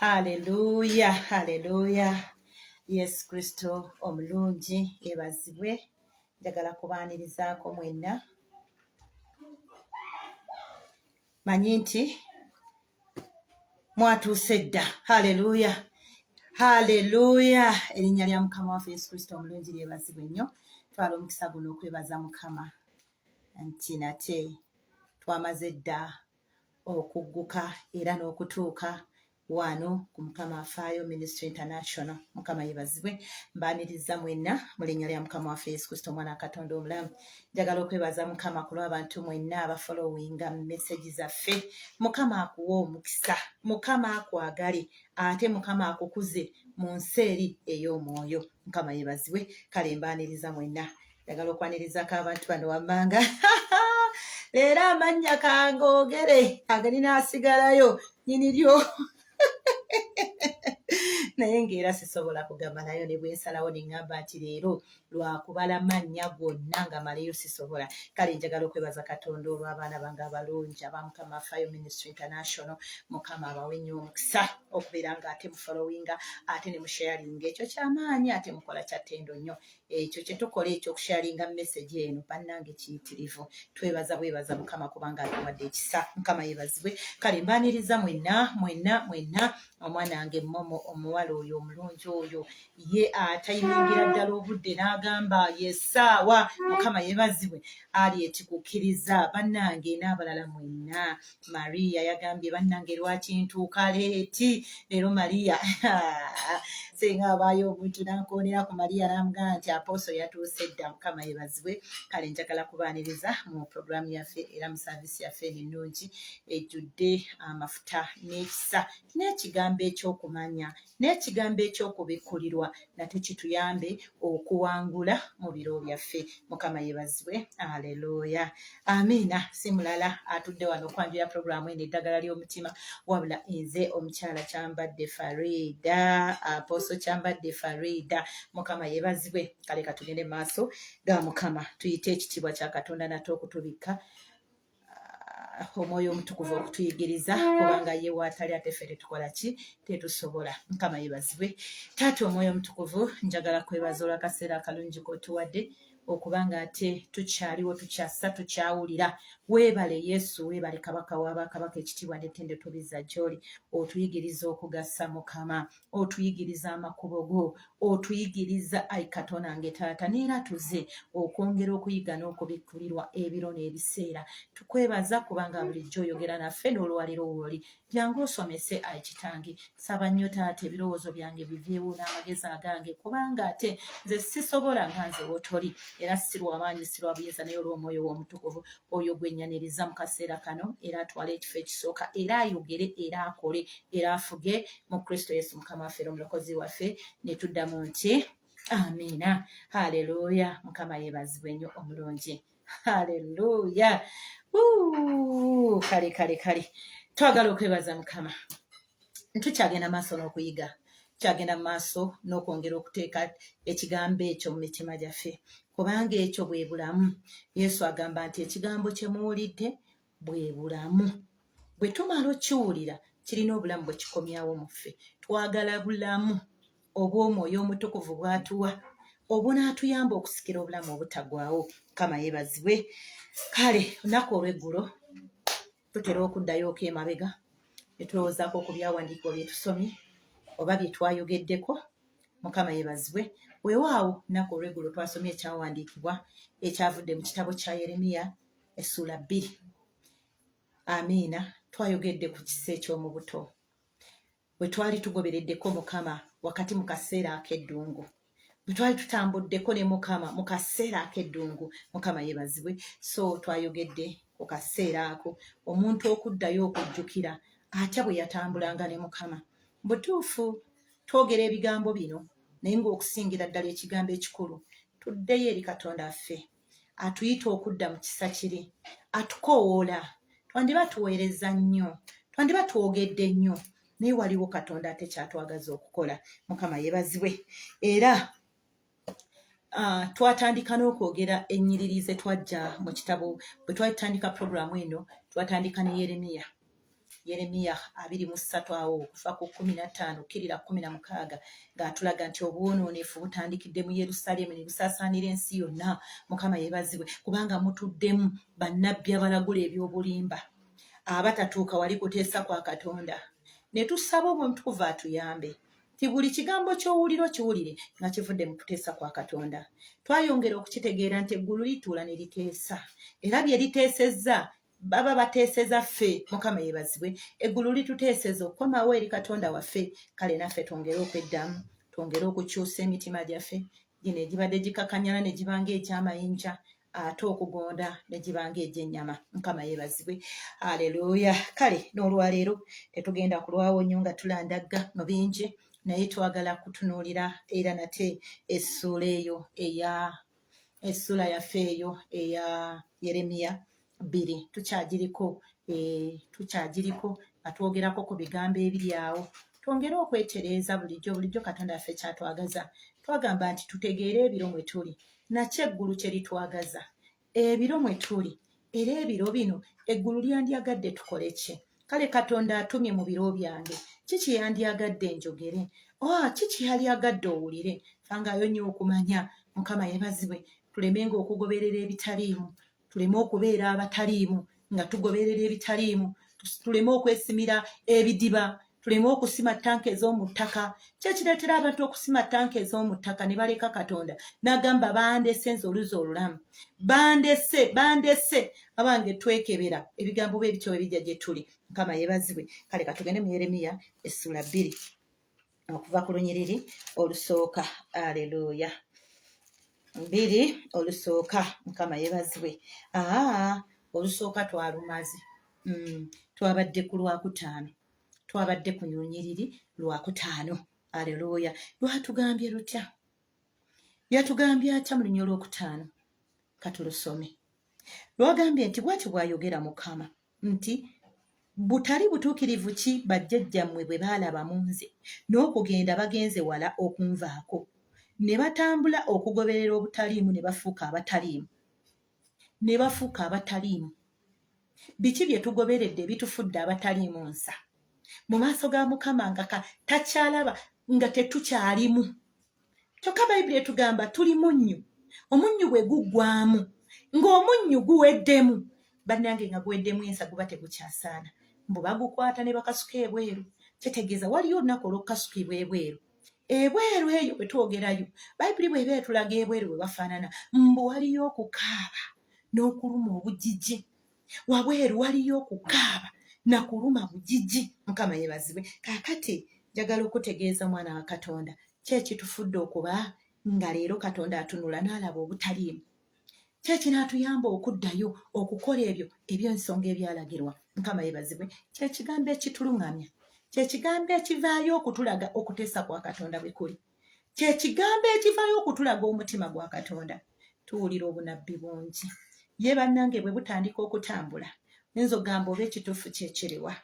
Haleluya, haleluya. Yesu Kristo omulungi yebazibwe. Njagala kubaanirizaako mwenna. Manyi nti mwatuuse dda. Haleluya, haleluya. Erinnya lya Mukama waffe Yesu Kristo omulungi lyebazibwe nnyo. Twala omukisa guno okwebaza Mukama nti nate twamaze dda okugguka era n'okutuuka wano ku Mukama Afaayo Ministry International. Mukama yebazibwe. Mbaaniriza mwenna mu linnya lya Mukama waffe Yesu Kristo omwana wa Katonda omulamu. Njagala okwebaza Mukama ku lw'abantu mwenna abafollowinga message zaffe. Mukama akuwe omukisa, Mukama akwagale, ate Mukama akukuze mu nsi eri ey'omwoyo. Mukama yebazibwe. Kale mbaaniriza mwenna. Njagala okwanirizako abantu bano wammanga. Leero amannya kangoogere agalina asigalayo nyini lyo naye ng'era sisobola kugamalayo ne bwensalawo ne ŋŋamba nti leero lwakubala mannya gonna nga maleyo sisobola. Kale njagala okwebaza Katonda olw'abaana bange abalungi aba Mukama Afaayo Ministry International. Mukama abawe nnyo omukisa okubeera nga ate mufolowinga ate ne musharinga, ekyo kyamaanyi ate mukola kya ttendo nnyo. Ekyo kye tukola ekyokusharinga message eno bannange kiyitirivu. Twebaza bwebaza Mukama kubanga atuwadde ekisa. Mukama yebazibwe. Kale mbaniriza mwenna mwenna mwenna. Omwana wange Momo omuwala oyo omulungi oyo ye atayimingira ddala obudde n'agamba yesaawa. Mukama yebazibwe. Ali etikukkiriza bannange n'abalala mwenna. Maria yagambye bannange lwaki ntuuka leeti leero Maria. Singa abaayo omuntu n'ankoonera ku Maria n'amugamba nti apooso yatuuse dda. Mukama yebazibwe. Kale njagala kubaaniriza mu puroguramu yaffe era mu saavisi yaffe eno ennungi ejjudde amafuta n'ekisa n'ekigambo eky'okumanya n'ekigambo eky'okubikkulirwa nate kituyambe okuwangula mu biro byaffe. Mukama yebazibwe. Aleluya, amiina. Si mulala atudde wano okwanjula puroguramu eno Eddagala ly'Omutima, wabula nze omukyala Kyambadde Farida, Aposo Kyambadde Farida. Mukama yebazibwe. Kale katugende maaso ga Mukama, tuyite ekitiibwa kya Katonda nate okutubikka, Omwoyo Omutukuvu okutuyigiriza, kubanga ye waatali ate ffe tetukola ki? Tetusobola. Mukama yebazibwe. Taata Omwoyo Omutukuvu, njagala kwebaza olwakaseera akalungi k'otuwadde okubanga ate tukyaliwo, tukyassa, tukyawulira. Weebale Yesu, weebale Kabaka w'abakabaka. Ekitiibwa n'ettendo tubizza gy'oli. Otuyigiriza okugasa Mukama, otuyigiriza amakubo go, otuyigiriza ai Katonda nge Taata, neera tuze okwongera okuyiga n'okubikkulirwa ebiro n'ebiseera. Tukwebaza kubanga bulijjo oyogera naffe n'olwaliro wooli. Jangu osomese ai Kitange. Saba nnyo Taata ebirowoozo byange biveewo n'amagezi agange, kubanga ate nze sisobola nga nze wotoli, era si lwamaanyi, si lwa buyinza, naye olw'Omwoyo w'Omutukuvu oyo gwe nyaniriza mu kaseera kano, era atwale ekifo ekisooka, era ayogere, era akole, era afuge mu Kristo Yesu Mukama waffe era Omulokozi waffe. Ne tuddamu nti amiina. Haleluya. Mukama yeebazibwe nnyo omulungi. Haleluya. Kale kale kale, twagala okwebaza Mukama. Tukyagenda maaso n'okuyiga, tukyagenda mu maaso n'okwongera okuteeka ekigambo ekyo mu mitima gyaffe, kubanga ekyo bwe bulamu. Yesu agamba nti ekigambo kye muwulidde bwe bulamu. Bwe tumala okiwulira, kirina obulamu bwe kikomyawo mu ffe. Twagala bulamu obw'Omwoyo Omutukuvu bw'atuwa obunaatuyamba okusikira obulamu obutagwawo. Mukama yeebazibwe. Kale olunaku olw'eggulo tutera okuddayo oko emabega ne tulowoozaako ku byawandiikibwa bye tusomye oba bye twayogeddeko. Mukama yeebazibwe. Weewaawo lunaku olw'eggulo twasomye ekyawandiikibwa ekyavudde mu kitabo kya Yeremiya essuula 2. Amiina. Twayogedde ku kisa eky'omu buto bwe twali tugobereddeko Mukama wakati mu kaseera ak'eddungu, bwe twali tutambuddeko ne Mukama mu kaseera ak'eddungu. Mukama yeebazibwe. So twayogedde ku kaseera ako omuntu okuddayo okujjukira atya bwe yatambulanga ne Mukama. Butuufu twogera ebigambo bino, naye ng'okusingira ddala ekigambo ekikulu, tuddeyo eri Katonda affe atuyita okudda mu kisa kiri, atukoowoola. Twandiba tuweereza nnyo, twandiba twogedde nnyo, naye waliwo Katonda ate kyatwagaza okukola. Mukama yebazibwe. Era twatandika n'okwogera ennyiriri ze twajja mu kitabo bwe twali tutandika puroguramu eno. Twatandika ne Yeremiya. Yeremiya 23 awo okuva ku 15 kkirira 16 ng'atulaga nti obwonoonefu butandikidde mu Yerusaalemi ne busaasaanira ensi yonna. Mukama yeebazibwe kubanga mutuddemu bannabbi abalagula eby'obulimba abatatuuka wali kuteesa kwa Katonda. Ne tusaba Omwoyo Omutukuvu atuyambe nti buli kigambo ky'owulira okiwulire nga kivudde mu kuteesa kwa Katonda. Twayongera okukitegeera nti eggulu lituula ne liteesa era bye liteesezza baba bateeseza ffe. Mukama yebazibwe, eggulu lituteeseza okukomawo eri Katonda waffe. Kale naffe twongere okweddamu, twongere okukyusa emitima gyaffe gino egibadde gikakanyala ne gibanga egy'amayinja, ate okugonda ne gibanga egy'ennyama. Mukama yebazibwe, aleluya. Kale n'olwaleero tetugenda kulwawo nnyo nga tulandagga mu bingi, naye twagala kutunuulira era nate essuula eyo eya essuula yaffe eyo eya Yeremiya 2. Tukyagiriko, tukyagiriko nga twogerako ku bigambo ebiri awo. Twongere okwetereeza bulijjo bulijjo. Katonda waffe kyatwagaza, twagamba nti tutegeere ebiro mwe tuli, nakyo eggulu kye litwagaza, ebiro mwe tuli, era ebiro bino eggulu lyandyagadde tukole ki? Kale Katonda atumye mu biro byange, ki kye yandyagadde njogere? Oh, ki kye yalyagadde owulire? Fangayo nnyo okumanya. Mukama yebazibwe. Tulemenga okugoberera ebitaliimu, tuleme okubeera abataliimu nga tugoberera ebitaliimu, tuleme okwesimira ebidiba, tuleme okusima ttanka ez'omu ttaka. Kyekireetera abantu okusima ttanka ez'omu ttaka ne baleka Katonda n'agamba, bandese nze oluzzi olulamu, bandese, bandese. Abange, twekebera ebigambo bwe bityo ebijja gye tuli. Mukama yeebazibwe. Kale katugende mu Yeremiya essuula 2 okuva ku lunyiriri olusooka. Aleluya. 2 olusooka. Mukama yeebazibwe. Aa, olusooka twalumaze. Twabadde ku lwakutaano, twabadde ku lunyiriri lwakutaano. Aleluya. Lwatugambye lutya? Yatugambye atya mu lunya olwokutaano? Katulusome. Lwagambye nti, bw'atyo bw'ayogera Mukama nti, butali butuukirivu ki bajjajjammwe bwe baalaba mu nze, n'okugenda bagenze wala okunvaako, ne batambula okugoberera obutaliimu, ne bafuuka abataliimu, ne bafuuka abataliimu. Biki bye tugoberedde ebitufudde abataliimu nsa mu maaso ga Mukama, nga takyalaba nga tetukyalimu? Kyokka Bayibuli etugamba tuli munnyu. Omunnyu bwe guggwamu, ng'omunnyu guweddemu, bannange, nga guweddemu ensa, guba tegukyasaana. Mbu bagukwata ne bakasuka ebweru. Kitegeeza waliyo olunaku olw'okukasukibwa ebweru. Ebweru eyo bwe twogerayo, Bayibuli bw'eba etulaga ebweru bwe bafaanana, mbu waliyo okukaaba n'okuluma obugigi. Wabweru waliyo okukaaba nakuluma bugigi. Mukama yebazibwe. Kaakati njagala okutegeeza, omwana wa Katonda, ki ekitufudde okuba nga leero Katonda atunula n'alaba obutaliimu? Ki ekinaatuyamba okuddayo okukola ebyo eby'ensonga ebyalagirwa? Mukama yebazibwe. Kyekigambo ekituluŋŋamya, kyekigambo ekivaayo okutulaga okuteesa kwa Katonda bwe kuli, kyekigambo ekivaayo okutulaga omutima gwa Katonda. Tuwulira obunabbi bungi, ye bannange bwe butandika okutambula, oyinza okugamba, oba ekituufu kyekiriwa?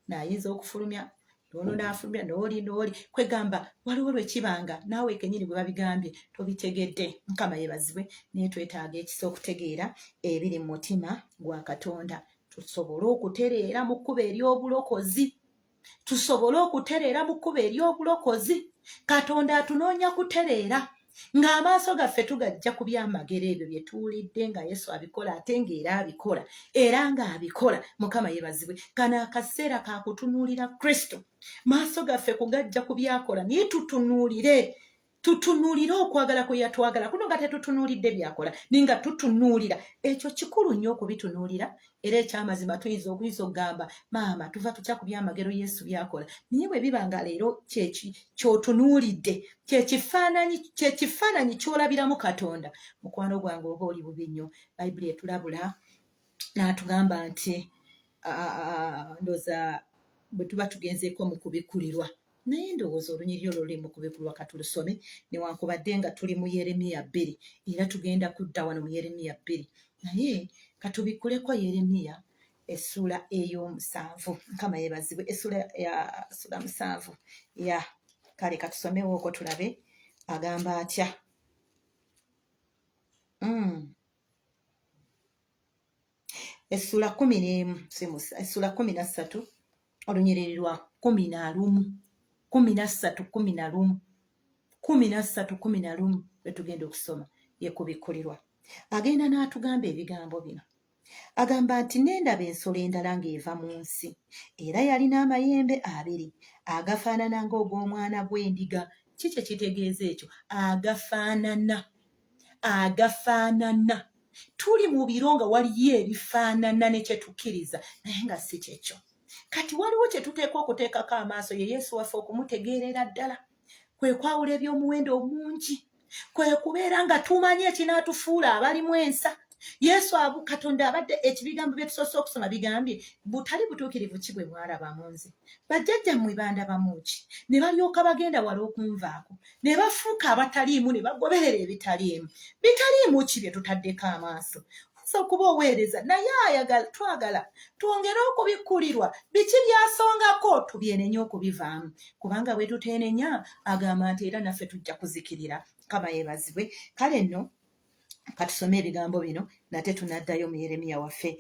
Naayinza okufulumya noono, naafulumya nooli nooli. Kwegamba waliwo lwe kibanga naawe kenyini bwe babigambye tobitegedde. Mukama yebazibwe. Naye twetaaga ekisa okutegeera ebiri mu mutima gwa Katonda, tusobole okutereera mu kkubo ery'obulokozi, tusobole okutereera mu kkubo ery'obulokozi. Katonda atunoonya kutereera ng'amaaso gaffe tugajja ku byamagero ebyo bye tuwulidde nga Yesu abikola, ate ng'era abikola, era ng'abikola. Mukama yebazibwe. Kano akaseera kakutunuulira Kristo, maaso gaffe kugajja ku byakola, naye tutunuulire, tutunuulire okwagala kwe yatwagala kuno, nga tetutunuulidde byakola, naye nga tutunuulira ekyo. Kikulu nnyo okubitunuulira. Era ekyamazima tuyinza okuyinza okugamba, maama, tuva tutya ku byamagero Yesu byakola? Naye bwe biba nga leero kyotunuulidde kyekifaananyi kyolabiramu Katonda, mukwano gwange, oba oli bubi nnyo. Bayibuli etulabula n'atugamba nti, ndooza bwe tuba tugenzeeko mu kubikkulirwa, naye ndowooza olunyiriri olwo luli mu kubikkulirwa, katulusome newankubadde nga tuli mu Yeremiya 2, era tugenda kudda wano mu Yeremiya 2, naye katubikkuleko Yeremiya essuula ey'omusanvu. Mukama yeebazibwe. Essuula ya ssuula 7 ya. Kale katusomewo okwo tulabe agamba atya. Essuula 11, essuula 13. Olunyiriri lwa 11, 13, 11, 13, 11 lwe tugenda okusoma, ye Kubikkulirwa. Agenda n'atugamba ebigambo bino. Agamba nti, Nendaba ensolo endala ng'eva mu nsi, era yalina amayembe abiri agafaanana ng'og'omwana gw'endiga. Ki kye kitegeeza ekyo? Agafaanana, agafaanana. Tuli mu biro nga waliyo ebifaanana ne kye tukkiriza, naye nga si kyekyo. Kati waliwo kye tuteekwa okuteekako amaaso, ye Yesu waffe, okumutegeerera ddala. Kwe kwawula eby'omuwendo omungi, kwe kubeera nga tumanyi ekinaatufuula abalimu ensa. Yesu abu Katonda abadde ekibigambo bye tusoose okusoma bigambye, butali butuukirivu ki bwe mwalaba mu nze? Bajjajjammwe bandabamu ki ne balyoka bagenda wala okunvaako, ne bafuuka abataliimu, ne bagoberera ebitaliimu? Bitaliimu ki bye tutaddeko amaaso? Oyinza okuba oweereza, naye ayagala twagala twongere okubikkulirwa biki byasongako, tubyenenye okubivaamu, kubanga bwe tuteenenya, agamba nti era naffe tujja kuzikirira. Mukama yeebazibwe. Kale nno katusome ebigambo bino nate tunaddayo mu Yeremiya waffe.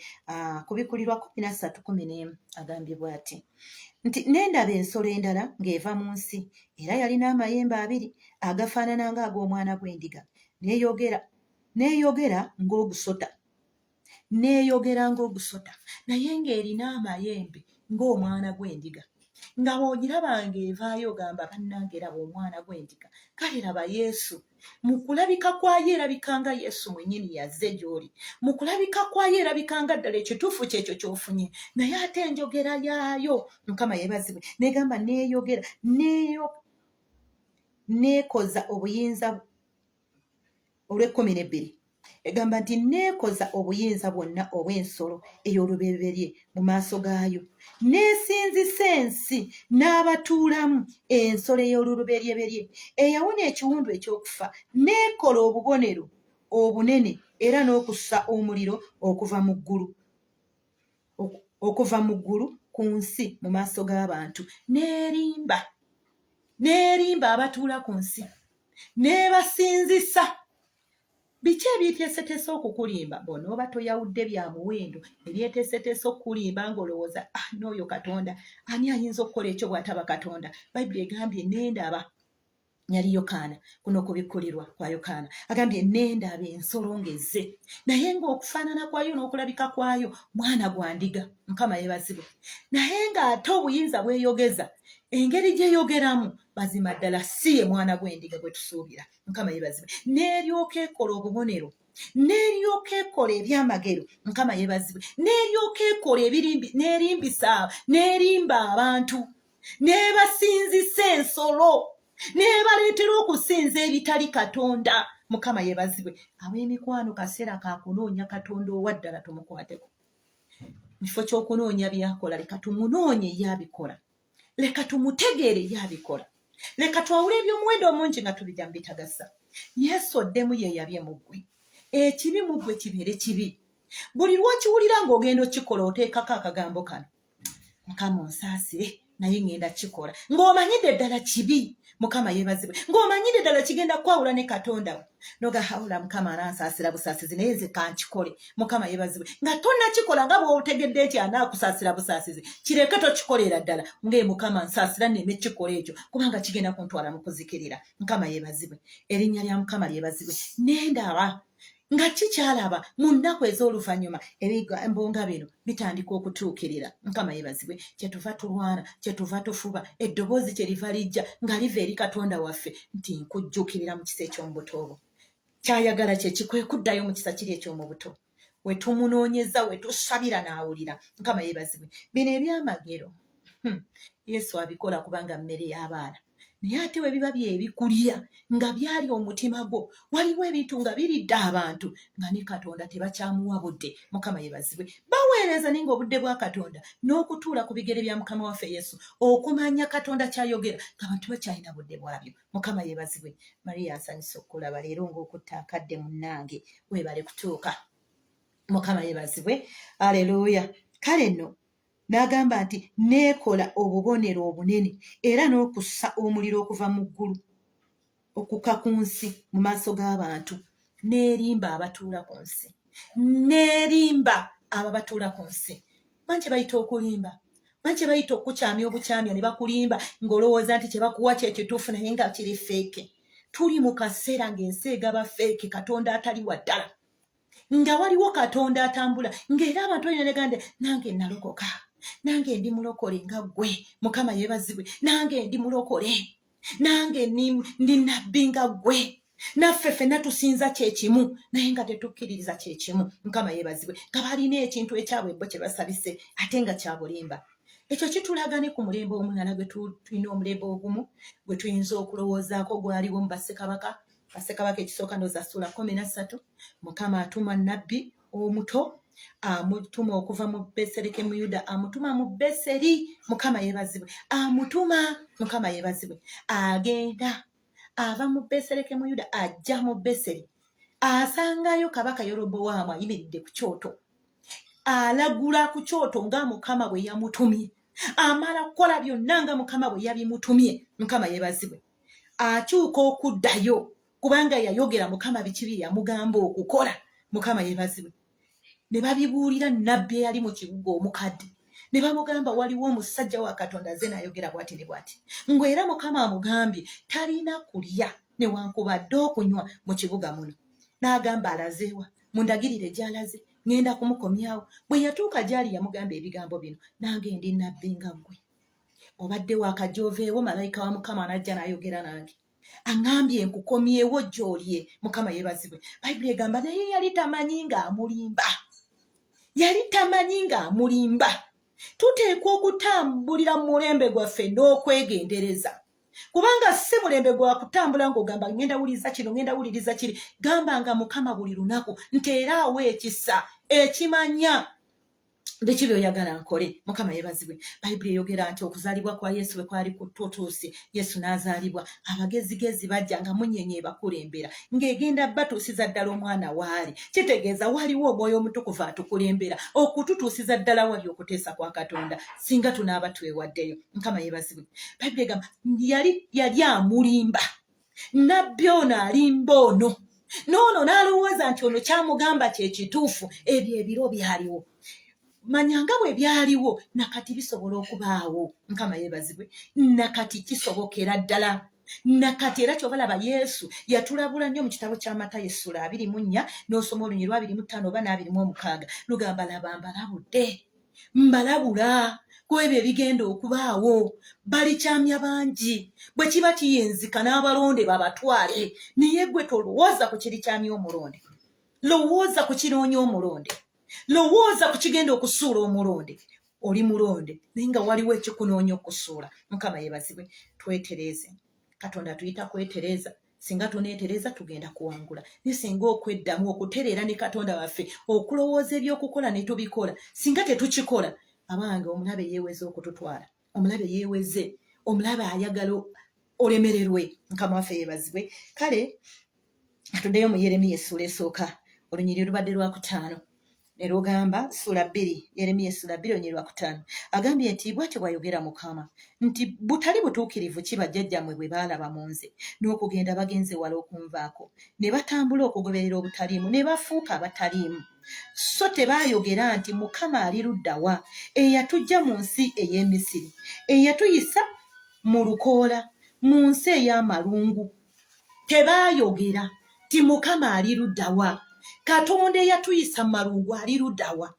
Kubikkulirwa 13:11 agambye bw'ati nti, Nendaba ensolo endala ng'eva mu nsi, era yalina amayembe abiri agafaanana ng'ag'omwana gw'endiga, neeyogera neeyogera ng'ogusota, neeyogera ng'ogusota, naye ng'erina amayembe ng'omwana gw'endiga. Nga bw'ogiraba ng'evaayo ogamba, bannange, raba omwana gw'endiga. Kale raba Yesu mu kulabika kwayo, erabika nga Yesu mwennyini yazze gy'oli. Mu kulabika kwayo erabika nga ddala ekituufu kyekyo ky'ofunye, naye ate enjogera yaayo, Mukama yeebazibwe, negamba neeyogera neeyo neekoza obuyinza. Olw'ekkumi n'ebbiri egamba nti, neekoza obuyinza bwonna obw'ensolo ey'olubereberye mu maaso gaayo, neesinzisa ensi n'abatuulamu ensolo ey'olubereberye eyawona ekiwundu eky'okufa, neekola obubonero obunene era n'okussa omuliro okuva mu ggulu ku nsi mu maaso g'abantu, n'erimba, n'erimba abatuula ku nsi, n'ebasinzisa. Biki ebyeteeseteese okukulimba bw'onooba toyawudde bya muwendo? Ebyeteeseteese okukulimba ng'olowooza, ah, n'oyo Katonda, ani ayinza okukola ekyo bw'ataba Katonda? Bayibuli egambye, nendaba, yali Yokaana, kuno kubikkulirwa kwa Yokaana, agambye, nendaba ensolo ng'ezze, naye ng'okufaanana kwayo n'okulabika kwayo mwana gwa ndiga. Mukama yeebazibwe. Naye ng'ate obuyinza bweyogeza, engeri gyeyogeramu, mazima ddala si ye mwana gw'endiga gwe tusuubira. Mukama yeebazibwe. N'eryoka ekola obubonero, n'eryoka ekola ebyamagero. Mukama yeebazibwe. N'eryoka ekola ebirimbi, n'erimbisa, n'erimba abantu, n'ebasinzisa ensolo, n'ebaleetera okusinza ebitali Katonda. Mukama yeebazibwe. Ab'emikwano, kaseera kakunoonya Katonda owa ddala, tumukwateko. Mu kifo ky'okunoonya byakola, leka tumunoonye ye abikola, leka tumutegeere ye abikola, leka twawule ebyomuwendo omungi nga tubijja mu bitagasa. Yesu oddemu yeeyabye mu ggwe. Ekibi mu ggwe kibeere kibi. Buli lw'okiwulira ng'ogenda okikola, oteekako akagambo kano, Mukama onsaasire, naye ŋŋenda kikola, ng'omanyidde ddala kibi. Mukama yeebazibwe. Ng'omanyidde ddala kigenda kukwawula ne Katonda we, nogahawula, Mukama anansaasira busaasizi, naye nze kankikole. Mukama yeebazibwe. Nga tonnakikola, nga bw'otegedde nti anaakusaasira busaasizi, kireke, tokikolera ddala, ngae Mukama nsaasira nneme kikola ekyo, kubanga kigenda kuntwala mu kuzikirira. Mukama yeebazibwe. Erinnya lya Mukama lyebazibwe. Nendaba nga kikyalaba mu nnaku ez'oluvannyuma ebigambo nga bino bitandika okutuukirira. Mukama yebazibwe. Kyetuva tulwana, kyetuva tufuba, eddoboozi kyeriva lijja nga liva eri Katonda waffe nti, nkujjukirira mu kisa eky'omubuto obwo. Kyayagala kyekikwe kuddayo mu kisa kiri eky'omubuto, wetumunoonyeza, wetusabira n'awulira. Mukama yebazibwe. Bino ebyamagero, Yesu abikola kubanga mmere y'abaana, naye ate bwe biba byebikulya nga byali omutima gwo. Waliwo ebintu nga biridde abantu nga ne Katonda tebakyamuwa budde. Mukama yebazibwe. Baweereza, naye nga obudde bwa Katonda n'okutuula ku bigere bya Mukama waffe Yesu okumanya Katonda kyayogera, ng'abantu bakyalina budde bwabyo. Mukama yebazibwe. Mariya, nsanyusa okukulaba leero ng'okutta akadde. Munnange, weebale kutuuka. Mukama yebazibwe. Aleluya. Kale nno n'agamba nti, neekola obubonero obunene era n'okussa omuliro okuva mu ggulu okukka ku nsi mu maaso g'abantu, n'erimba abatuula ku nsi, n'erimba abo abatuula ku nsi. Manyi kye bayita okulimba? Manyi kye bayita okukukyamya obukyamya ne bakulimba ng'olowooza nti kye bakuwa kye kituufu naye nga kiri fake. Tuli mu kaseera ng'ensi egaba fake, Katonda atali wa ddala, nga waliwo Katonda atambula, ng'era abantu balina negande, nange nalokoka, nange ndi mulokole nga ggwe, Mukama yeebazibwe, nange ndi mulokole, nange ndi nabbi nga ggwe, naffe ffenna tusinza kyekimu, naye nga tetukkiririza kyekimu. Mukama yeebazibwe, nga balina ekintu ekyabwe bo kye basabise ate nga kya bulimba. Ekyo kitulaga ne ku mulembe omulala gwe tulina, omulembe ogumu gwe tuyinza okulowoozaako gwaliwo mu bassekabaka. Bassekabaka ekisooka, ndowooza ssuula 13. Mukama atuma nabbi omuto, amutuma okuva mu Beserekemu Yuda, amutuma mu Beseri. Mukama yeebazibwe, amutuma. Mukama yeebazibwe, agenda ava mu Beserekemu Yuda, ajja mu Beseri, asangayo kabaka Yerobowaamu ayimiridde ku kyoto, alagula ku kyoto nga Mukama bwe yamutumye. Amala kukola byonna nga Mukama bwe yabimutumye. Mukama yeebazibwe, akyuka okuddayo kubanga yayogera Mukama biki bye yamugamba okukola. Mukama yeebazibwe, ne babibuulira nabbi eyali mu kibuga omukadde, ne bamugamba, waliwo omusajja wa Katonda aze n'ayogera bw'ati ne bw'ati, ng'era Mukama amugambye talina kulya newankubadde okunywa mu kibuga muno. N'agamba, alazeewa? Mundagirire gy'alaze, ŋŋenda kumukomyawo. Bwe yatuuka gy'ali, yamugamba ebigambo bino, nange ndi nabbi nga ggwe, obadde wakajja oveewo, malayika wa Mukama n'ajja n'ayogera nange, aŋŋambye nkukomyewo gy'olye. Mukama yeebazibwe. Bayibuli egamba, naye yali tamanyi ng'amulimba, yali tamanyi ng'amulimba. Tuteekwa okutambulira mu mulembe gwaffe n'okwegendereza, kubanga si mulembe gwa kutambula ng'ogamba ngenda wuliriza kino, ngenda wuliriza kiri. Gamba nga Mukama buli lunaku nteeraawo ekisa ekimanya biki byoyagala nkole. Mukama yebazibwe. Bayibuli eyogera nti okuzaalibwa kwa Yesu bwe kwali kutuutuusi, Yesu n'azaalibwa, abagezigezi bajja nga munyenye ebakulembera ng'egenda batuusiza ddala omwana waali. Kitegeeza waliwo Omwoyo Omutukuvu atukulembera okututuusiza ddala wali okuteesa kwa Katonda, singa tunaaba twewaddeyo. Mukama yebazibwe. Bayibuli egamba yali amulimba, nabbi ono alimba ono, n'ono n'alowooza nti ono kyamugamba kye kituufu. Ebyo ebiro byaliwo, manya nga bwe byaliwo, nakati bisobola okubaawo. Mukama yeebazibwe, nakati kisobokera ddala, nakati era. Kyova laba Yesu yatulabula nnyo mu kitabo kya Matayo essula 24, n'osoma olunyiriri lwa 25 oba n'26, lugamba, laba mbalabudde, mbalabula ku ebyo ebigenda okubaawo, balikyamya bangi, bwe kiba kiyinzika n'abalonde babatwale. Naye gwe tolowooza ku kirikyamya omulonde, lowooza ku kinoonya omulonde, lowooza ku kigenda okusuula omulonde. Oli mulonde, naye nga waliwo ekikunoonya okusuula. Mukama yebazibwe. Twetereeze. Katonda tuyita kwetereeza. Singa tuneetereza tugenda kuwangula, naye singa okweddamu okutereera ne Katonda waffe, okulowooza ebyokukola ne tubikola, singa tetukikola, abange, omulabe yeeweze okututwala, omulabe yeeweze, omulabe ayagala olemererwe. Mukama waffe yeebazibwe. Kale atuddeyo mu Yeremiya essuula esooka, olunyiriri lubadde lwakutaano, ne lugamba, ssuula 2, Yeremiya essula 2 olunyiriri lwakutaano, agambye nti, bw'atyo bw'ayogera Mukama nti, butali butuukirivu ki bajjajjammwe bwe baalaba mu nze, n'okugenda bagenze wala okunvaako, ne batambula okugoberera obutaliimu, ne bafuuka abataliimu? So tebaayogera nti, Mukama ali ludda wa, eyatuggya mu nsi ey'e Misiri, eyatuyisa mu lukoola, mu nsi ey'amalungu? Tebaayogera ti, Mukama ali ludda wa? Katonda eyatuyisa mu malungu ali ludda wa?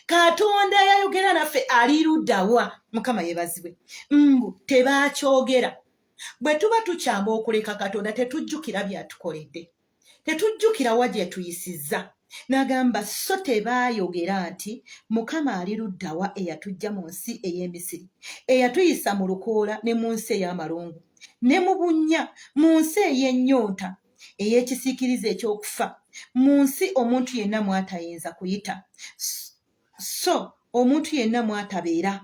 Katonda eyayogera naffe ali ludda wa? Mukama yeebazibwe. Mbu tebaakyogera. Bwe tuba tukyamba okuleka Katonda, tetujjukira byatukoledde, tetujjukira wa gye tuyisizza. N'agamba, so tebaayogera nti, Mukama ali ludda wa, eyatuggya mu nsi ey'e Misiri, eyatuyisa mu lukoola ne mu nsi ey'amalungu ne mu bunnya, mu nsi ey'ennyonta ey'ekisiikirize eky'okufa, mu nsi omuntu yenna mw'atayinza kuyita, so omuntu yenna mw'atabeera?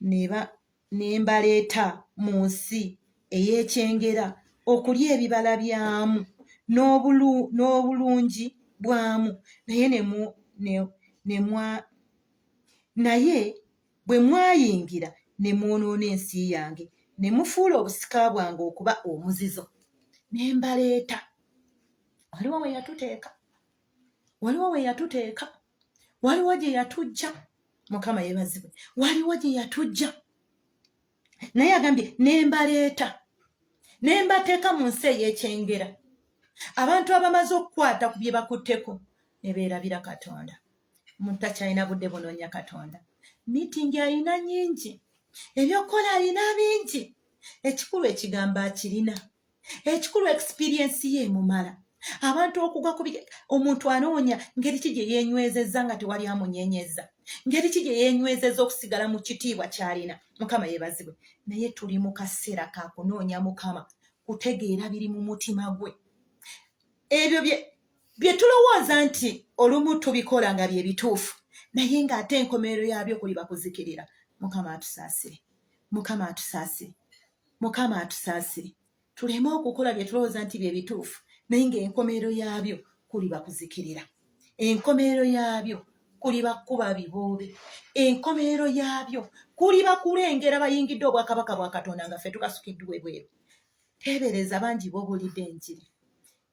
Ne mbaleeta mu nsi ey'ekyengera okulya ebibala byamu n'obulungi bwamu, naye naye bwe mwayingira ne mwonoona ensi yange, ne mufuula obusika bwange okuba omuzizo. Ne mbaleeta. Waliwo we yatuteeka, waliwo we yatuteeka, waliwo gye yatujja. Mukama yebazibwe. Waliwo gye yatujja, naye agambye nembaleeta nembateeka mu nsi ey'ekyengera. Abantu abamaze okukwata ku bye bakutteko ne beerabira Katonda. Omuntu takyalina budde bunoonya Katonda. Miitingi alina nyingi, ebyokukola alina bingi, ekikulu ekigambo akirina, ekikulu experience ye emumala. Abantu okugwa ku omuntu anoonya ngeri ki gye yeenywezezza nga tewali amunyenyeza, ngeri ki gye yeenywezezza okusigala mu kitiibwa ky'alina. Mukama yeebazibwe. Naye tuli mu kaseera ka kunoonya Mukama, kutegeera biri mu mutima gwe. Ebyo bye tulowooza nti olumu tubikola nga bye bituufu, naye ng'ate enkomerero yaabyo kuliba kuzikirira. Mukama atusaasire, Mukama atusaasire, Mukama atusaasire, tuleme okukola bye tulowooza nti bye bituufu, naye ng'enkomerero yaabyo kuliba kuzikirira, enkomerero yaabyo kuliba kuba biboobe, enkomerero yaabyo kuliba kulengera bayingidde obwakabaka bwa Katonda nga ffe tukasukiddwa ebweru. Teebereza bangi b'obuulidde enjiri,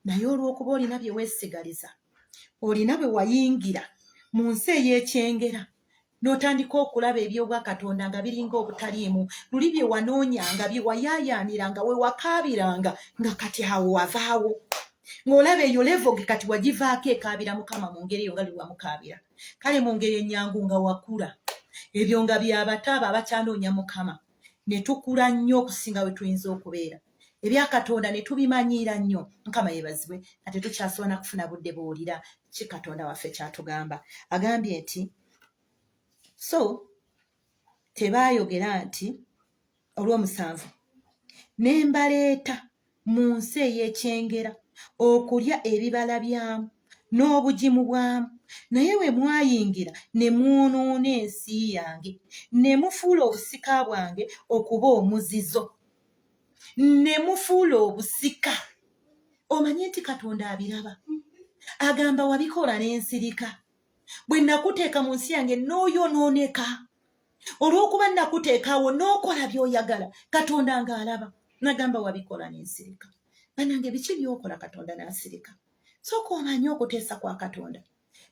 naye olw'okuba olina bye weesigaliza, olina bwe wayingira mu nsi ey'ekyengera n'otandika okulaba eby'obwakatonda nga biringa obutaliimu, luli bye wanoonyanga, bye wayaayaaniranga, we wakaabiranga, nga kati awo wavaawo ng'olaba eyo levoge kati wagivaako ekaabira Mukama mu ngeri eyo nga lwe wamukaabira. Kale mu ngeri ennyangu nga wakula, ebyo nga byabato abo abakyanoonya Mukama, ne tukula nnyo okusinga we tuyinza okubeera ebya Katonda ne tubimanyiira nnyo. Mukama yeebazibwe nga tetukyasobola na kufuna budde buwulira ki Katonda waffe kyatugamba. Agambye nti so tebaayogera nti olw'omusanvu ne mbaleeta mu nsi ey'ekyengera okulya ebibala byamu n'obugimu bwamu, naye bwe mwayingira ne mwonoona ensi yange, ne mufuula obusika bwange okuba omuzizo, ne mufuula obusika. Omanyi nti Katonda abiraba, agamba wabikola n'ensirika, bwe nakuteeka mu nsi yange n'oyonooneka, olw'okuba nakuteekaawo n'okola by'oyagala. Katonda ng'alaba, nagamba wabikola n'ensirika. Banange, biki by'okola Katonda n'asirika? Sooka omanye okuteesa kwa Katonda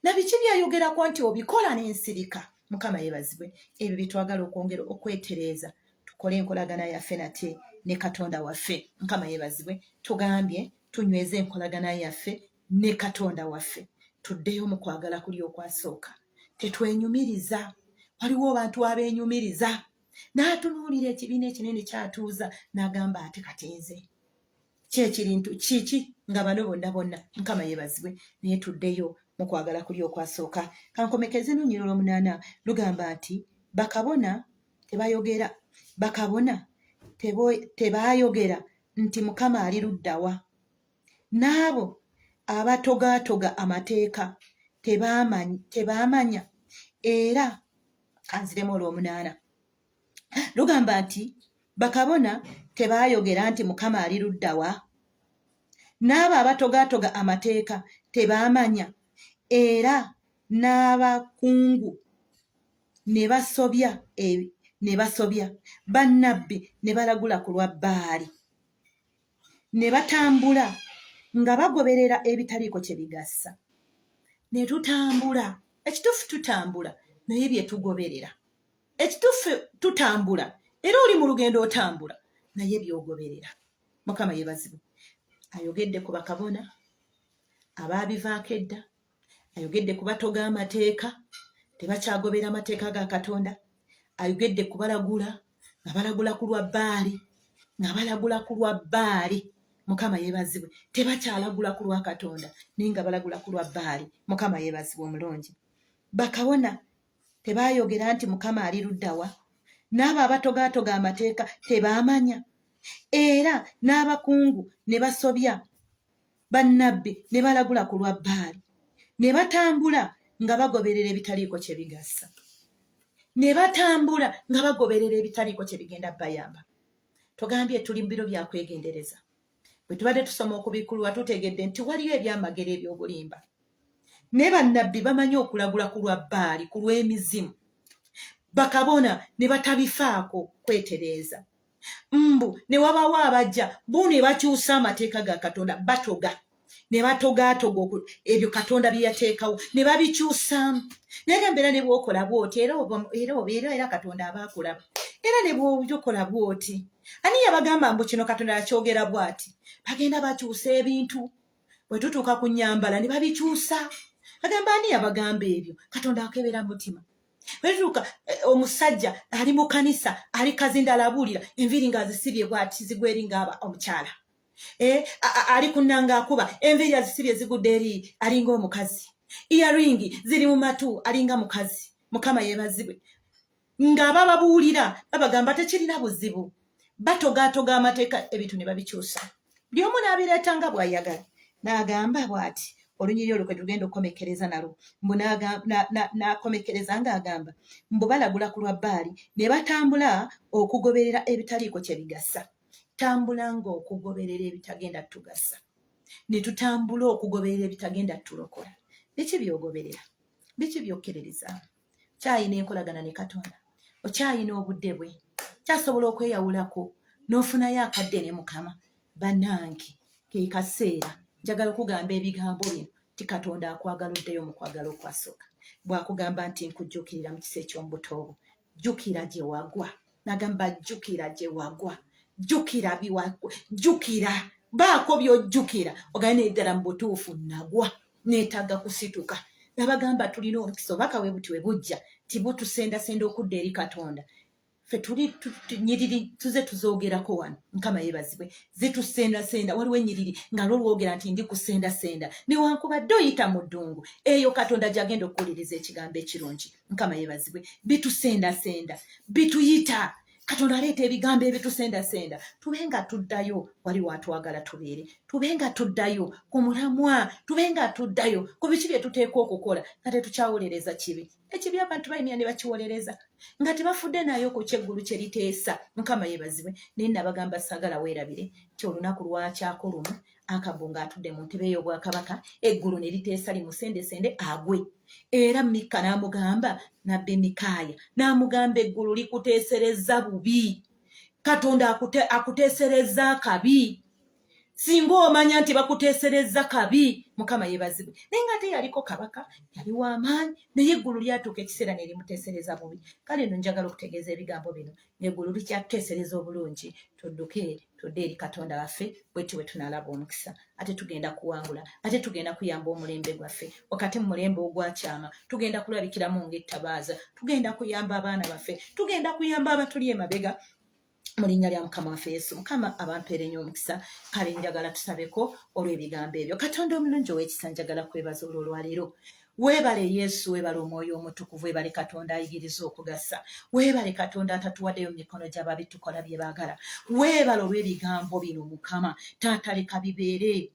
na biki byayogerako nti obikola n'ensirika. Mukama yeebazibwe. Ebyo bye twagala okwongera okwetereeza, tukole enkolagana yaffe nate ne Katonda waffe. Mukama yeebazibwe. Tugambye tunyweze enkolagana yaffe ne Katonda waffe, tuddeyo mu kwagala kuli okwasooka. Tetwenyumiriza. Waliwo abantu abeenyumiriza, n'atunuulira ekibiina ekinene kyatuuza n'agamba ate kati nze kyekirintu kiki nga bano bonna bonna. Mukama yeebazibwe. Naye tuddeyo mu kwagala kuli okwasooka. Kankomekeze n'olunyiriri olwomunaana, lugamba nti bakabona tebayogera, bakabona tebaayogera nti Mukama ali luddawa, n'abo abatogaatoga amateeka tebaamanya. Era kanziremu olwomunaana, lugamba nti bakabona tebaayogera nti Mukama ali luddawa, n'abo abatogaatoga amateeka tebaamanya, era n'abakungu ne basobya, ne basobya, bannabbi ne balagula ku lwa Bbaali, ne batambula nga bagoberera ebitaliiko kye bigasa. Ne tutambula, ekituufu tutambula, naye bye tugoberera, ekituufu tutambula, era oli mu lugendo otambula, naye by'ogoberera. Mukama yeebazibwe. Ayogedde ku bakabona abaabivaako edda, ayogedde ku batoga amateeka, tebakyagobera amateeka ga Katonda, ayogedde ku balagula nga balagula ku lwa Bbaali, nga balagula ku lwa Bbaali. Mukama yeebazibwe. Tebakyalagula ku lwa Katonda, naye nga balagula ku lwa Bbaali. Mukama yeebazibwe omulungi. Bakabona tebaayogera nti Mukama ali luddawa, n'abo abatogaatoga amateeka tebaamanya, era n'abakungu ne basobya, bannabbi ne balagula ku lwa Bbaali, ne batambula nga bagoberera ebitaliiko kye bigasa, ne batambula nga bagoberera ebitaliiko kye bigenda bayamba. Tugambye tuli mu biro bya kwegendereza. Bwe tubadde tusoma okubikkulwa, tutegedde nti waliyo ebyamagero eby'obulimba, ne bannabbi bamanyi okulagula ku lwa Bbaali, ku lw'emizimu, bakabona ne batabifaako kwetereeza, mbu ne wabaawo abajja bo ne bakyusa amateeka ga Katonda, batoga. Ne batogaatoga ebyo Katonda bye yateekawo ne babikyusaamu. Naye gamba era ne bw'okola bw'oti, era era era era Katonda aba akulaba. Era ne bw'okola bw'oti, ani yabagamba mbu kino Katonda yakyogera bw'ati? Bagenda bakyusa ebintu. Bwe tutuuka ku nnyambala ne babikyusa, bagamba ani yabagamba ebyo? Katonda akebera mutima. Bwe tutuuka omusajja ali mu kanisa, ali kazinda, alabuulira, enviiri ng'azisibye bw'ati zigwa eri ng'aba omukyala. Ali kunanga akuba, enviiri azisibye zigudde eri, alinga omukazi. Earring ziri mu matu, alinga mukazi. Mukama yeebazibwe. Nga bababuulira, babagamba tekirina buzibu. Batogaatoga amateeka, ebintu ne babikyusa, buli omu n'abireeta nga bw'ayagala. N'agamba bw'ati olunyiri olwo kwe tugenda okukomekkereza nalwo, mbu n'akomekkereza ng'agamba mbu balagula ku lwa Bbaali ne batambula okugoberera ebitaliiko kye bigasa. Tambula ng'okugoberera ebitagenda tugasa, ne tutambula okugoberera ebitagenda tulokola. Biki by'ogoberera? Biki by'okkiririzaamu? Kyayina enkolagana ne Katonda? Okyayina obudde bwe kyasobola okweyawulako n'ofunayo akadde ne Mukama? Bannange, ke kaseera njagala okugamba ebigambo bino ti Katonda akwagala oddeyo mu kwagala okwasooka. Bw'akugamba nti nkujjuukirira mu kisa eky'omubuto obwo, jjukira gye wagwa. Nagamba jjukira gye wagwa, jjukira biwagwa, jjukira, baako by'ojjukira, ogaye naye ddala mu butuufu nagwa, neetaaga kusituka. Nabagamba tulina omukisa, obubaka bwe buti we bujja tibutusendasenda okudda eri Katonda. Ffe tuli nyiriri tuze tuzoogerako wano. Mukama yeebazibwe, zitusendasenda. Waliwo ennyiriri nga lwo lwogera nti ndi kusendasenda newankubadde oyita mu ddungu, eyo Katonda gyagenda okuwuliriza ekigambo ekirungi. Mukama yeebazibwe, bitusendasenda, bituyita. Katonda aleeta ebigambo ebitusendasenda tube nga tuddayo wali watwagala tubeere, tube nga tuddayo ku mulamwa, tube nga tuddayo ku biki bye tuteekwa okukola, nga tetukyawolereza kibi. Ekibi abantu bayimira ne bakiwolereza nga tebafudde naye ku kyeggulu kye liteesa. Mukama yeebazibwe. Naye nabagamba saagala weerabire nti olunaku lwakyako lumu Akabu ng'atudde mu ntebe ey'obwakabaka, eggulu ne liteesa limusendesende agwe. Era Mikka n'amugamba, nabbi Mikaaya n'amugamba, eggulu likuteeserezza bubi, Katonda akuteeserezza akabi. Singa omanya nti bakuteeserezza kabi. Mukama yeebazibwe. Naye nga ate yaliko kabaka, yali w'amaanyi, naye eggulu lyatuuka ekiseera ne limuteesereza bubi. Kale nno njagala okutegeeza ebigambo bino, eggulu likyatuteesereza obulungi, tudduke tudde eri Katonda waffe. Bwetyo bwe tunaalaba omukisa, ate tugenda kuwangula, ate tugenda kuyamba omulembe gwaffe. Wakati mu mulembe ogwakyama tugenda kulabikiramu ng'ettabaaza, tugenda kuyamba abaana baffe, tugenda kuyamba abatuli emabega, mu linnya lya Mukama waffe Yesu. Mukama abampeere nnyo omukisa. Kale njagala tusabeko olw'ebigambo ebyo. Katonda omulungi ow'ekisa, njagala kwebaza olwo olwaleero. Weebale Yesu, weebale Omwoyo Omutukuvu, weebale Katonda ayigiriza okugasa, weebale Katonda atatuwaddeyo mu mikono gy'ababi tukola bye baagala. Weebale olw'ebigambo bino. Mukama Taata, leka bibeere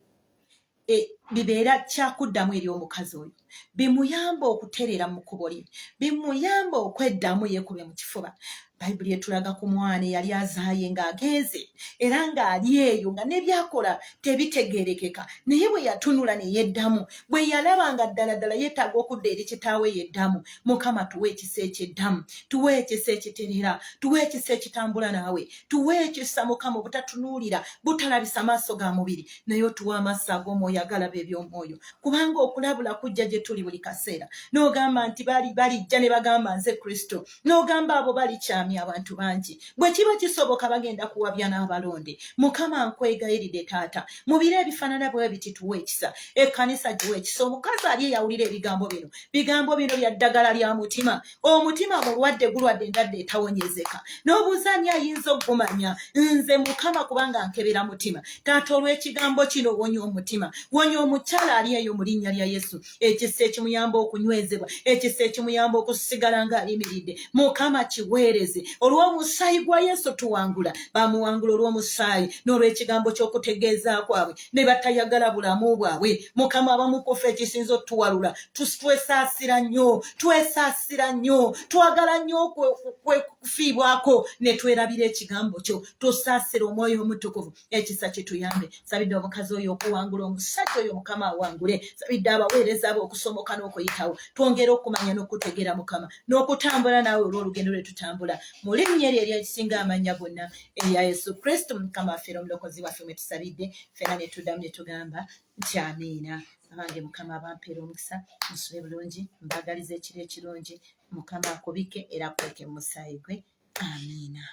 bibeera kyakuddamu eri omukazi oyo, bimuyamba okutereera mu kkubo lye, bimuyamba okweddamu yeekube mu kifuba. Bayibuli etulaga ku mwana eyali azaaye ng'agenze era ng'ali eyo nga n'ebyakola tebitegeerekeka, naye bwe yatunula ne yeddamu, bwe yalaba nga ddala ddala yeetaaga okudda eri kitaawe, yeddamu. Mukama, tuwe ekisa ekyeddamu, tuwe ekisa ekiterera, tuwe ekisa ekitambula naawe, tuwe ekisa Mukama obutatunuulira, butalabisa maaso ga mubiri, naye otuwe amaaso ag'omwoyo agalaba eby'omwoyo, kubanga okulabula kujja gye tuli buli kaseera. N'ogamba nti balijja ne bagamba nze Kristo, n'ogamba abo balikyamya abantu bangi, bwe kiba kisoboka bagenda kuwabya n'abalonde. Mukama, nkwegayiridde Taata, mu biro ebifaanana bwe biti tuwe ekisa, ekkanisa giwe ekisa, omukazi ali eyawulira ebigambo bino. Bigambo bino bya ddagala lya mutima. Omutima mulwadde, gulwadde endwadde etawonyezeka, n'obuuza ani ayinza okugumanya? Nze Mukama, kubanga nkebera mutima. Taata, olw'ekigambo kino wonya omutima, wonya omukyala ali eyo mu linnya lya Yesu. Ekisa ekimuyamba okunywezebwa, ekisa ekimuyamba okusigala ng'ayimiridde, Mukama kiweereze. Olw'omusaayi gwa Yesu tuwangula. Bamuwangula olw'omusaayi n'olw'ekigambo ky'okutegeeza kwabwe, ne batayagala bulamu bwabwe. Mukama, abamu kufa ekisinza otuwalula, twesaasira nnyo, twesaasira nnyo, twagala nnyo okufiibwako ne twerabira ekigambo kyo. Tusaasira, Omwoyo Omutukuvu, ekisa kituyambe. Sabidde omukazi oyo okuwangula, omusajja oyo Mukama awangule. Sabidde abaweereza abo okusomoka n'okuyitawo, twongere okumanya n'okutegeera Mukama, n'okutambula naawe olw'olugendo lwe tutambula. Mu linnya eryo eryekisinga amannya gonna erya Yesu Kristo Mukama waffe era Omulokozi waffe mwe tusabidde ffena, ne tuddamu ne tugamba nti amiina. Abange, Mukama abampeera omukisa, musule bulungi, mbagaliza ekiro ekirungi. Mukama akubike era akweke mu musaayi gwe. Amiina.